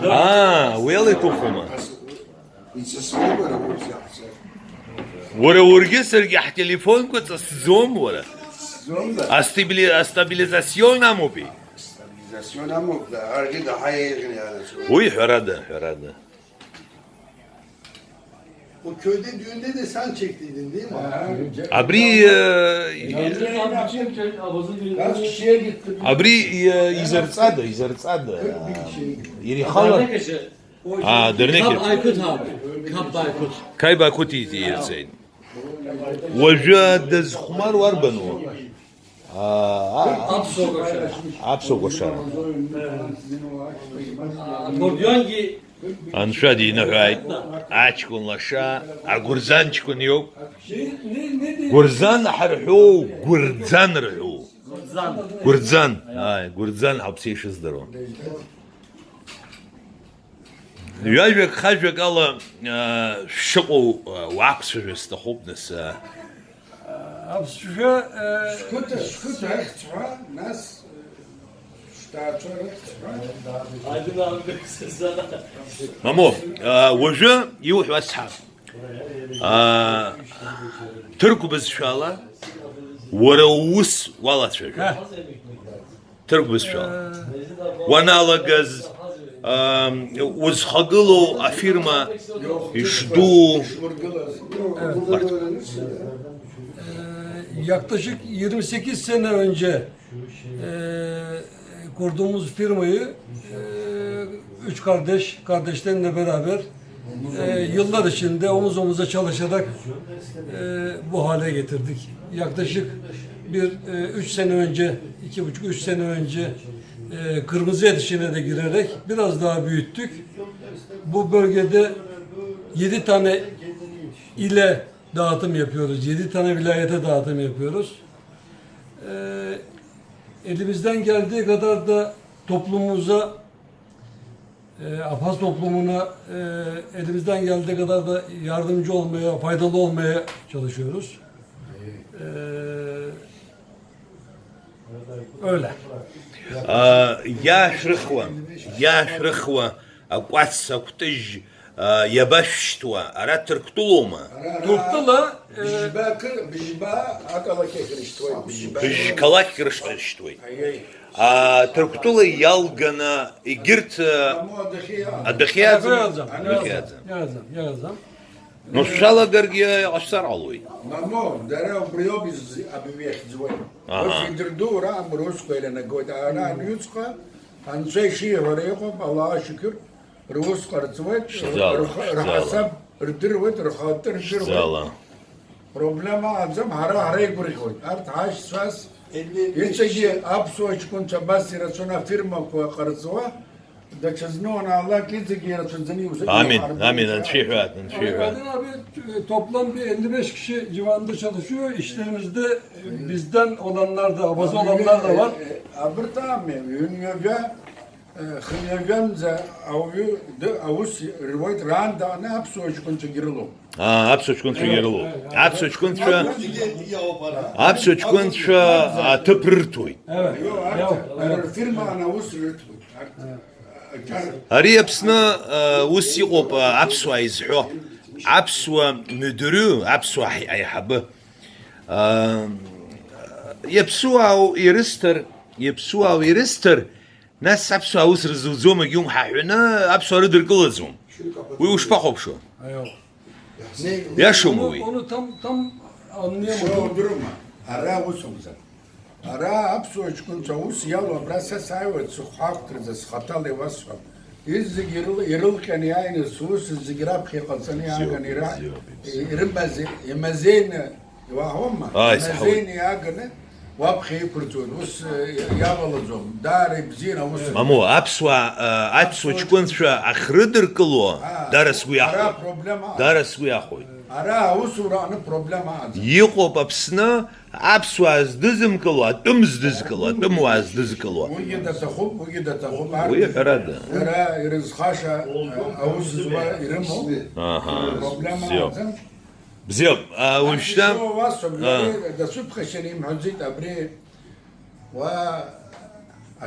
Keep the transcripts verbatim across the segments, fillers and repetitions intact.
Аа, уи ала иҭухума? Уара уаргьы саргьы ҳтелефонқәа ҵысӡом, уара. Астабили-, астабилизацион амоупи? Уи ҳәарада, ҳәарада. O köyde düğünde de sen çektiydin değil mi? Абри, э, абри, э, изырҵада, изырҵада? Ирихала? А, дырнеихьеит. Кап Айқәыҭ ауп. Кап Айқәыҭ. Каиба Ақәыҭ ирҵеит. Уажәы дызхәмаруа арбану? Аа, аа. Аԥсуа кәашара. Аԥсуа кәашара. Аккордеонгьы. Анцәа диныҳәааит. Аҷкәын лаша, агәырӡан ҷкәын иоуп. Гәырӡан ҳарҳәоу, гәырӡан рҳәоу. Гәырӡан. Гәырӡан. Ааи, гәырӡан ҳауп сеишыздыруа. Ҩажәак, хажәак ала, аа, шәшыҟоу, аа, уақәцәажәар сҭахуп, нас, аа. Аԥсшәа, э, Шәқыҭа, шәқыҭа ахьӡ ҳәа, нас, э, шәҭаацәа рыхьӡ ҳәа. Мамоу, аа, уажәы иуҳәо ацҳа. Аа, ҭырқә бызшәала уара уус уалацәажәа. Ҭырқә бызшәала. Уаналагаз, ам, узхагылоу афирма ишдуу. Ee, yaklaşık yirmi sekiz sene önce, ee, kurduğumuz firmayı, ee, üç kardeş, kardeşlerimle beraber Ee, yıllar içinde omuz omuza çalışarak, e, bu hale getirdik. Yaklaşık bir, e, üç sene önce, iki buçuk, üç sene önce, e, kırmızı et işine de girerek biraz daha büyüttük. Bu bölgede yedi tane ile dağıtım yapıyoruz, yedi tane vilayete dağıtım yapıyoruz. Ee, elimizden geldiği kadar da toplumumuza E, Apaz toplumuna, e, elimizden geldiği kadar da yardımcı olmaya, faydalı olmaya çalışıyoruz. E, öyle. А, иаашәрыхуа, иаашәрыхуа, акәац, акәтыжь, а, иабашәышьҭуа, ара Ҭырқәтәылоума? Ҭырқәтәыла, э, Быжьба ақалақь ахь ирышьҭуеит, быжьба. Быжь қалақьк рышҟа ирышьҭуеит. Аиеи. А, Ҭырқәтәыла иалганы, егьырҭ, а, адәахьы иаӡам. Адәахьы иаӡам. Адәахьы иаӡам. Иаӡам, иаӡам. Ну, шәалагаргьы иҟашәҵар ҟалоит. Мамоу, дара убриоуп из-, абҩахьӡуеит. Аҳа. Ус идырдуу раан русқәа ирнагоит. Ара анҩыҵҟа, анцәа ишиҳәара иҟоуп, Аллах ашьықәыр, рус ҟарҵуеит, Ԥшӡала, рх-, ԥшӡала. Рҳасаб рдыруеит, рхатәы рдыруеит. Ԥшӡала. Проблема аӡам, ҳара ҳара игәырӷьоит. Арҭ ҳашьцәас, иҵегьы аԥсуа ҷкәынцәа абас ирацәаны афирмақәа ҟарҵуа, даҽазны уанаалак иҵегьы ирацәаӡаны иузыҟоуп. Амин, амин, анцәа иҳәа, анцәа иҳәа. Abi, e, toplam bir elli beş kişi civarında çalışıyor. İşlerimizde, e, bizden olanlar da, abazı olanlar da var. Абырҭ ами, ҩынҩажәа Хынҩажәамза ауаҩы ды-, аус руеит, раан даҟны аԥсуа ҷкәынцәагьы рылоуп. Аа, аԥсуа ҷкәынцәагьы рылоуп. Аԥсуа ҷкәынцәа, аԥсуа ҷкәынцәа аҭыԥ рырҭоит. Ио, арҭ, рфирмаан аус рырҭоит. Арҭ, аҷар. Ари Аԥсны, а, ус иҟоуп, а, аԥсуаа изҳәо. Аԥсуа мыдырҩы, аԥсуа ҳаи-, аиҳабы. А, иаԥсуаау ирысҭар, иаԥсуаау ирысҭар, Нас аԥсуаа ус рзуӡом, егьаумҳәа ҳәаны аԥсуаа рыдыркылаӡом. Уи ушԥахәаԥшуа? Аио. Иашоума уи? Onu, onu tam, tam anlayamadım. Шоудырума, ара ус акәӡам. Ара аԥсуа ҷкәынцәа аус иалоу абра са сааиуеит, сыхәҳахәҭраӡа схаҭала иуасҳәап. Изегьы ирыл-, ирылҟьаны иааины сус зегьы раԥхьа иҟаҵаны иааганы ира-, бзиоуп, бзиоуп. Ирымази-, имазеины Иуаҳауама? Ааи, саҳауеит. Имазеины иааганы уаԥхьа иқәырҵоит, ус, э, иавалаӡом, даара ибзиан аус. Мамоу, аԥсуаа, э, аԥсуа ҷкәынцәа ахьрыдыркыло, аа, дара сгәы иахәоит. Ара проблема аӡам. Дара сгәы иахәоит. Ара аусура аҟны проблема аӡам. Иҟоуп Аԥсны аԥсуаа здызымкыло, атәым здызкыло, атәымуаа здызкыло. Уигьы даҭахуп, уигьы даҭахуп. Уи ҳәарада. Дара ирызхаша, э, аус зуа ирымоуп. Аҳа, проблема бзиоуп. Аӡам. Бзиоуп, а, уажәшьҭа, а. Дацәыԥхашьаны имҳәаӡеит абри, уа,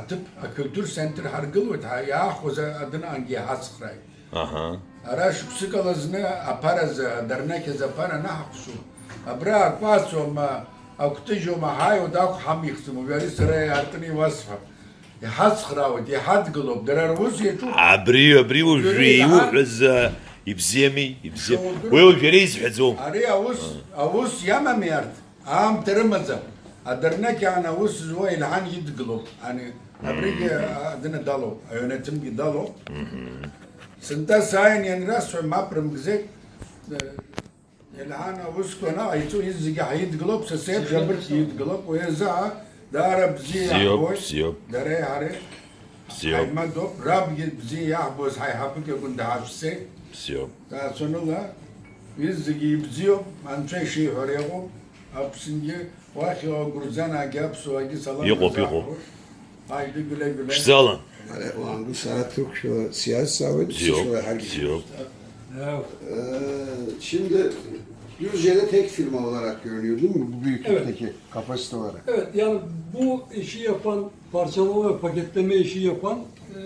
Ҭыԥ, акультур центр ҳаргылоит, ҳа-, иаахәоз адынаангьы иҳацхрааит. Аҳа. Ара шықәсыкала зны аԥаразы, адернеқь азы аԥара анаҳхәшо, абра акәацома, акәтыжьома, ҳааиуеит, ақә ҳамихӡом, уажәы ари сара иаартны иуасҳәап. Иҳацхраауеит, иҳадгылоуп, дара рус иаҿуп. Абри, абри уажәы Ҩажәа иуҳәаз, а, ибзиами, ибзиами. Шоудыр- Уи уажәы иара изҳәаӡом. Ари аус, аус иамами арҭ? Аамҭа рымаӡам. Адернеқь аан аус зуа Елҳан идгылоуп. Ани, абригьы, а, адына далоуп, аҩнаҭынгьы далоуп. Мгм. Сынтәа сааин ианрасҳәа, мап рымгӡеит. Елҳан аусқәа анаҟаиҵо, изегьы ҳаидгылоуп, са сеиԥш абырҭгьы идгылоуп, уи азы даара бзиа Бзиоуп, иаҳбоит. Бзиоуп. Дареи ҳареи Бзиоуп. Ҳаимадоуп, рабгьы бзиа иаҳбоз ҳаиҳабык акәын дҳашәцеит. Бзиоуп. Даацәаныла, изегьы ибзиоуп, Анцәа ишиҳәара иҟоуп, Аԥсынгьы уахь иуагәырӡанаагьы аԥсуаагьы салам Иҟоуп, иҟоуп. рзаҳҳәоит. Haydi güle güle. Ԥшӡала. Ҳара уаангәы сара ҭырқәшәала сиазҵаауеит, Бзиоуп, ԥсышәала иаҳаргьы. Бзиоуп. Э, şimdi Düzce'de tek firma olarak görünüyor değil mi? Bu büyüklükteki, Evet. kapasite olarak. Evet, yani bu işi yapan, parçalama ve paketleme işi yapan, e,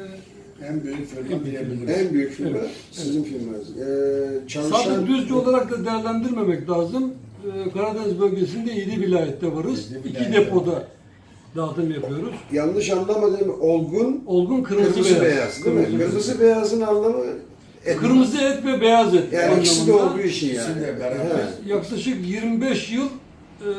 En büyük firma diyebiliriz. En büyük firma Evet, sizin firmanız. Ee, çalışan Sadece Düzce olarak da değerlendirmemek lazım. Ee, Karadeniz bölgesinde yedi vilayette varız. Yedi İki vilayette. depoda dağıtım yapıyoruz. Yanlış anlamadım. Olgun, Olgun kırmızı kırmızı beyaz. beyaz, değil mi? Kırmızı Kırmızı beyazın anlamı et. Kırmızı et ve beyaz et Yani ikisi de anlamında. olduğu için yani. İkisi de beraber. Ha. Yaklaşık yirmi beş yıl, e,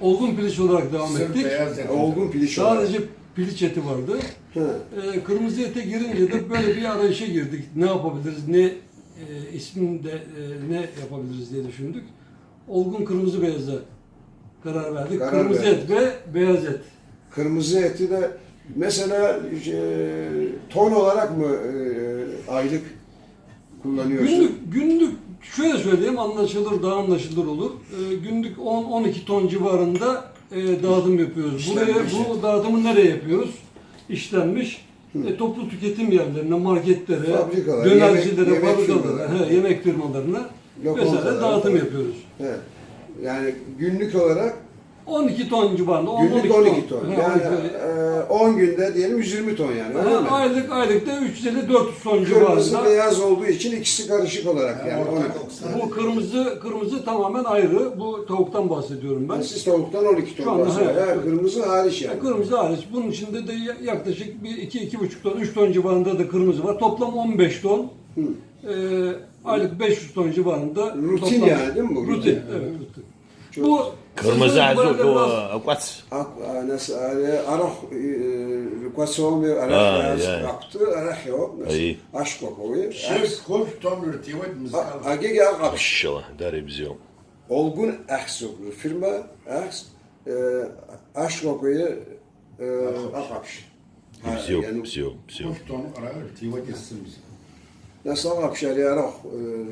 olgun piliç olarak devam Sırf ettik. beyaz et. Olgun piliç olarak. Sadece piliç eti vardı. Hı. E, kırmızı ete girince de böyle bir arayışa girdik. Ne yapabiliriz, ne, e, ismini de, e, ne yapabiliriz diye düşündük. Olgun kırmızı beyaza karar verdik. Karar Kırmızı verdik. et ve beyaz et. Kırmızı eti de mesela, e, ton olarak mı, e, aylık kullanıyorsun? Günlük, günlük şöyle söyleyeyim, anlaşılır, daha anlaşılır olur. E, günlük on, on iki ton civarında, e, dağıtım yapıyoruz. Buraya, İşlenmiş. bu dağıtımı nereye yapıyoruz? İşlenmiş. Hı. E, toplu tüketim yerlerine, marketlere, Fabrikalar, dönercilere, yemek, yemek fabrikalara, firmaları. he, yemek firmalarına Lokantalar. vesaire dağıtım yapıyoruz. He. Yani günlük olarak On iki ton civarında, on, Günlük on iki ton. on iki ton. He, Yani, on iki ton. e, on günde diyelim yüz yirmi ton yani, öyle Ha, mi? aylık, aylıkta üç yüz elli dört yüz ton Kırmızı civarında. beyaz olduğu için ikisi karışık olarak yani, Ha, on iki ton. ortak Bu kırmızı, kırmızı tamamen ayrı. Bu tavuktan bahsediyorum ben. Ha, siz tavuktan on iki ton Şu anda, bahsediyorsunuz. evet. Ha, kırmızı hariç yani. Kırmızı hariç. Bunun içinde de ya-, yaklaşık bir iki, iki buçuk ton, üç ton civarında da kırmızı var. Toplam on beş ton. Hı. Ee, aylık beş yüz ton civarında Rutin toplam. yani değil mi bu? Rutin, Rutin. evet, rutin. Çok Bu Kırmızı sezon azot, itibariyle o, biraz o kaç? Ak-, a, nasıl, a, e, araq, e, e, kvasomi, araq Ha, yaz, ya. yaptı, araq yok. Nasıl? İyi. Aşk kokuyu. Шесть куб тонн ртиуеит А, мызкала. а гиги ак апш. Машалла, дари бзиоуп. Олгун ахсук фирма, ахс, э, ашкокуе, э, Ахапш. Ахапш. Ибзиоуп, Янук. Бзиоуп, бзиоуп. Куб тонн ара ртиуеит есымз. Нас ахапш ари арахә, э,